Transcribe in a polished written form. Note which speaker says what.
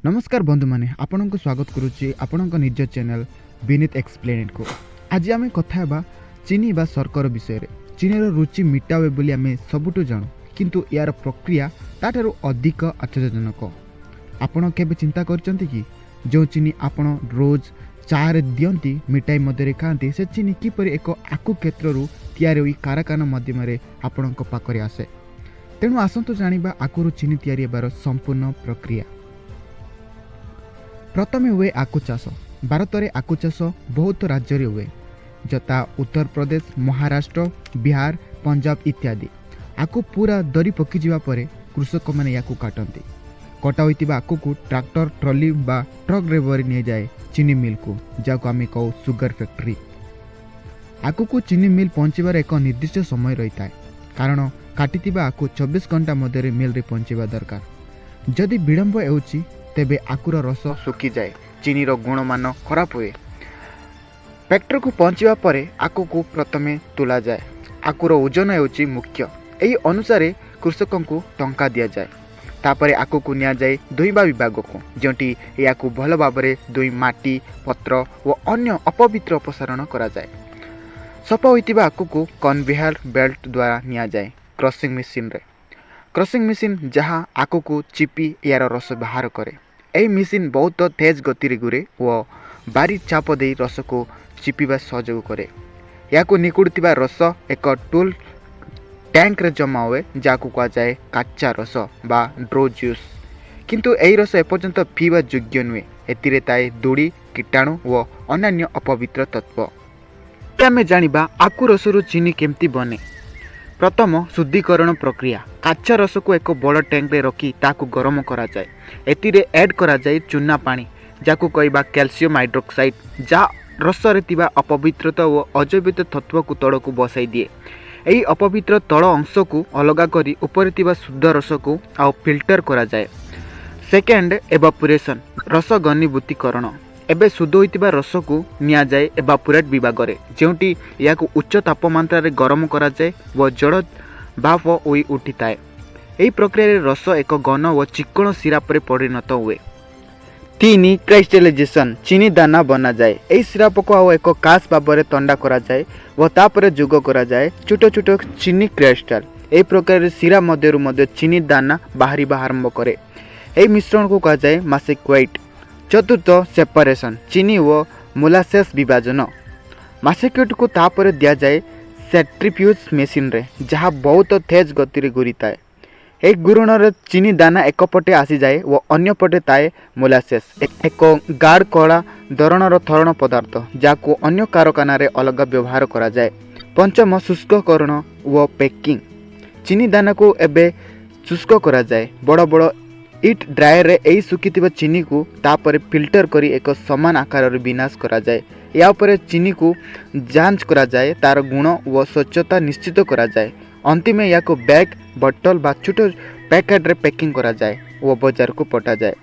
Speaker 1: ନମସ୍କାର ବନ୍ଧୁମାନେ, ଆପଣଙ୍କୁ ସ୍ୱାଗତ କରୁଛି ଆପଣଙ୍କ ନିଜ ଚ୍ୟାନେଲ୍ ବିନୀତ ଏକ୍ସପ୍ଲେନେଡ଼କୁ। ଆଜି ଆମେ କଥା ହେବା ଚିନି ବା ଶର୍କର ବିଷୟରେ। ଚିନିର ରୁଚି ମିଠା ହୁଏ ବୋଲି ଆମେ ସବୁଠୁ ଜାଣୁ, କିନ୍ତୁ ଏହାର ପ୍ରକ୍ରିୟା ତାଠାରୁ ଅଧିକ ଆଶ୍ଚର୍ଯ୍ୟଜନକ। ଆପଣ କେବେ ଚିନ୍ତା କରିଛନ୍ତି କି, ଯେଉଁ ଚିନି ଆପଣ ରୋଜ ଚାରେ ଦିଅନ୍ତି, ମିଠାଇ ମଧ୍ୟରେ ଖାଆନ୍ତି, ସେ ଚିନି କିପରି ଏକ ଆଖୁ କ୍ଷେତ୍ରରୁ ତିଆରି ହୋଇ କାରଖାନା ମାଧ୍ୟମରେ ଆପଣଙ୍କ ପାଖରେ ଆସେ? ତେଣୁ ଆସନ୍ତୁ ଜାଣିବା ଆଖୁରୁ ଚିନି ତିଆରି ହେବାର ସମ୍ପୂର୍ଣ୍ଣ ପ୍ରକ୍ରିୟା। ପ୍ରଥମେ ହୁଏ ଆଖୁ ଚାଷ। ଭାରତରେ ଆଖୁ ଚାଷ ବହୁତ ରାଜ୍ୟରେ ହୁଏ, ଯଥା ଉତ୍ତରପ୍ରଦେଶ, ମହାରାଷ୍ଟ୍ର, ବିହାର, ପଞ୍ଜାବ ଇତ୍ୟାଦି। ଆଖୁ ପୁରା ଦରି ପକିଯିବା ପରେ କୃଷକମାନେ ଏହାକୁ କାଟନ୍ତି। କଟା ହୋଇଥିବା ଆଖୁକୁ ଟ୍ରାକ୍ଟର, ଟ୍ରଲି ବା ଟ୍ରକରେ ଭରି ନିଆଯାଏ ଚିନି ମିଲ୍କୁ, ଯାହାକୁ ଆମେ କହୁ ସୁଗର ଫ୍ୟାକ୍ଟ୍ରି। ଆଖୁକୁ ଚିନି ମିଲ୍ ପହଞ୍ଚିବାର ଏକ ନିର୍ଦ୍ଦିଷ୍ଟ ସମୟ ରହିଥାଏ, କାରଣ କାଟିଥିବା ଆଖୁ 24 ଘଣ୍ଟା ମଧ୍ୟରେ ମିଲ୍ରେ ପହଞ୍ଚିବା ଦରକାର। ଯଦି ବିଳମ୍ବ ହେଉଛି, ତେବେ ଆଖୁର ରସ ଶୁଖିଯାଏ, ଚିନିର ଗୁଣମାନ ଖରାପ ହୁଏ। ଫ୍ୟାକ୍ଟ୍ରିକୁ ପହଞ୍ଚିବା ପରେ ଆଖୁକୁ ପ୍ରଥମେ ତୁଲାଯାଏ। ଆଖୁର ଓଜନ ହେଉଛି ମୁଖ୍ୟ। ଏହି ଅନୁସାରେ କୃଷକଙ୍କୁ ଟଙ୍କା ଦିଆଯାଏ। ତାପରେ ଆଖୁକୁ ନିଆଯାଏ ଧୋଇବା ବିଭାଗକୁ, ଯେଉଁଠି ଏହାକୁ ଭଲ ଭାବରେ ଧୋଇ ମାଟି, ପତ୍ର ଓ ଅନ୍ୟ ଅପବିତ୍ର ଅପସାରଣ କରାଯାଏ। ସଫା ହୋଇଥିବା ଆଖୁକୁ କନଭେୟାର ବେଲ୍ଟ ଦ୍ୱାରା ନିଆଯାଏ କ୍ରସିଂ ମେସିନରେ। କ୍ରସିଂ ମେସିନ୍, ଯାହା ଆଖୁକୁ ଚିପି ଏହାର ରସ ବାହାର କରେ। ଏହି ମେସିନ୍ ବହୁତ ତେଜ ଗତିରେ ଘୂରେ ଓ ଭାରୀ ଚାପ ଦେଇ ରସକୁ ଚିପିବା ସହଯୋଗ କରେ। ଏହାକୁ ନିଗୁଡ଼ୁଥିବା ରସ ଏକ ଷ୍ଟଲ୍ ଟ୍ୟାଙ୍କରେ ଜମା ହୁଏ, ଯାହାକୁ କୁହାଯାଏ କାଚା ରସ ବା ଡ୍ରାଏ ଜୁସ୍। କିନ୍ତୁ ଏହି ରସ ଏପର୍ଯ୍ୟନ୍ତ ପିଇବା ଯୋଗ୍ୟ ନୁହେଁ। ଏଥିରେ ଥାଏ ଧୂଳି, କୀଟାଣୁ ଓ ଅନ୍ୟାନ୍ୟ ଅପବିତ୍ର ତତ୍ତ୍ୱ। ଏବେ ଆମେ ଜାଣିବା ଆଖୁ ରସରୁ ଚିନି କେମିତି ବନେ। ପ୍ରଥମ, ଶୁଦ୍ଧିକରଣ ପ୍ରକ୍ରିୟା। କାଚା ରସକୁ ଏକ ବଡ଼ ଟ୍ୟାଙ୍କରେ ରଖି ତାହାକୁ ଗରମ କରାଯାଏ। ଏଥିରେ ଆଡ଼୍ କରାଯାଏ ଚୁନା ପାଣି, ଯାହାକୁ କହିବା କ୍ୟାଲସିୟମ୍ ହାଇଡ୍ରୋକ୍ସାଇଡ୍, ଯାହା ରସରେ ଥିବା ଅପବିତ୍ରତା ଓ ଅଜୈବିକ ତତ୍ତ୍ୱକୁ ତଳକୁ ବସାଇ ଦିଏ। ଏହି ଅପବିତ୍ର ତଳ ଅଂଶକୁ ଅଲଗା କରି ଉପରେ ଥିବା ଶୁଦ୍ଧ ରସକୁ ଆଉ ଫିଲ୍ଟର କରାଯାଏ। ସେକେଣ୍ଡ, ଏଭାପୋରେସନ୍, ରସ ଘନୀଭୂତିକରଣ। ଏବେ ଶୁଦ୍ଧ ହୋଇଥିବା ରସକୁ ନିଆଯାଏ ଏଭାପୋରେଟ୍ ବିଭାଗରେ, ଯେଉଁଠି ଏହାକୁ ଉଚ୍ଚ ତାପମାତ୍ରାରେ ଗରମ କରାଯାଏ ଓ ଜଳ ବାଷ୍ପ ହୋଇ ଉଠିଥାଏ। ଏହି ପ୍ରକ୍ରିୟାରେ ରସ ଏକ ଘନ ଓ ଚିକ୍କଣ ସିରାପରେ ପରିଣତ ହୁଏ। ତିନି, କ୍ରିଷ୍ଟାଲାଇଜେସନ୍, ଚିନି ଦାନା ବନାଯାଏ। ଏହି ସିରାପକୁ ଆଉ ଏକ ଖାସ୍ ଭାବରେ ଥଣ୍ଡା କରାଯାଏ ଓ ତାପରେ ଯୋଗ କରାଯାଏ ଛୋଟ ଛୋଟ ଚିନି କ୍ରିଷ୍ଟାଲ। ଏହି ପ୍ରକାରରେ ଶିରା ମଧ୍ୟରୁ ମଧ୍ୟ ଚିନି ଦାନା ବାହାରିବା ଆରମ୍ଭ କରେ। ଏହି ମିଶ୍ରଣକୁ କୁହାଯାଏ ମାସେକ୍ୱାଇଟ୍। ଚତୁର୍ଥ, ସେପାରେସନ୍, ଚିନି ଓ ମୋଲାସେସ୍ ବିଭାଜନ। ମାସେକ୍ୟୁଟ୍କୁ ତାପରେ ଦିଆଯାଏ ସେଣ୍ଟ୍ରିଫ୍ୟୁଜ୍ ମେସିନରେ, ଯାହା ବହୁତ ତେଜ ଗତିରେ ଘୂରିଥାଏ। ଏହି ଘୂର୍ଣ୍ଣନରେ ଚିନି ଦାନା ଏକ ପଟେ ଆସିଯାଏ ଓ ଅନ୍ୟ ପଟେ ଥାଏ ମୋଲାସେସ୍, ଏକ ଗାଢ଼ କଳା ଧରଣର ତରଳ ପଦାର୍ଥ, ଯାହାକୁ ଅନ୍ୟ କାରଖାନାରେ ଅଲଗା ବ୍ୟବହାର କରାଯାଏ। ପଞ୍ଚମ, ଶୁଷ୍କକରଣ ଓ ପ୍ୟାକିଂ। ଚିନି ଦାନାକୁ ଏବେ ଶୁଷ୍କ କରାଯାଏ ବଡ଼ ବଡ଼ ହିଟ୍ ଡ୍ରାୟରରେ। ଏହି ଶୁଖିଥିବା ଚିନିକୁ ତାପରେ ଫିଲ୍ଟର କରି ଏକ ସମାନ ଆକାରରେ ବିନ୍ୟାସ କରାଯାଏ। ଏହା ଉପରେ ଚିନିକୁ ଯାଞ୍ଚ କରାଯାଏ, ତା'ର ଗୁଣ ଓ ସ୍ୱଚ୍ଛତା ନିଶ୍ଚିତ କରାଯାଏ। ଅନ୍ତିମେ ଏହାକୁ ବ୍ୟାଗ୍, ବଟଲ ବା ଛୋଟ ପ୍ୟାକେଟରେ ପ୍ୟାକିଂ କରାଯାଏ ଓ ବଜାରକୁ ପଠାଯାଏ।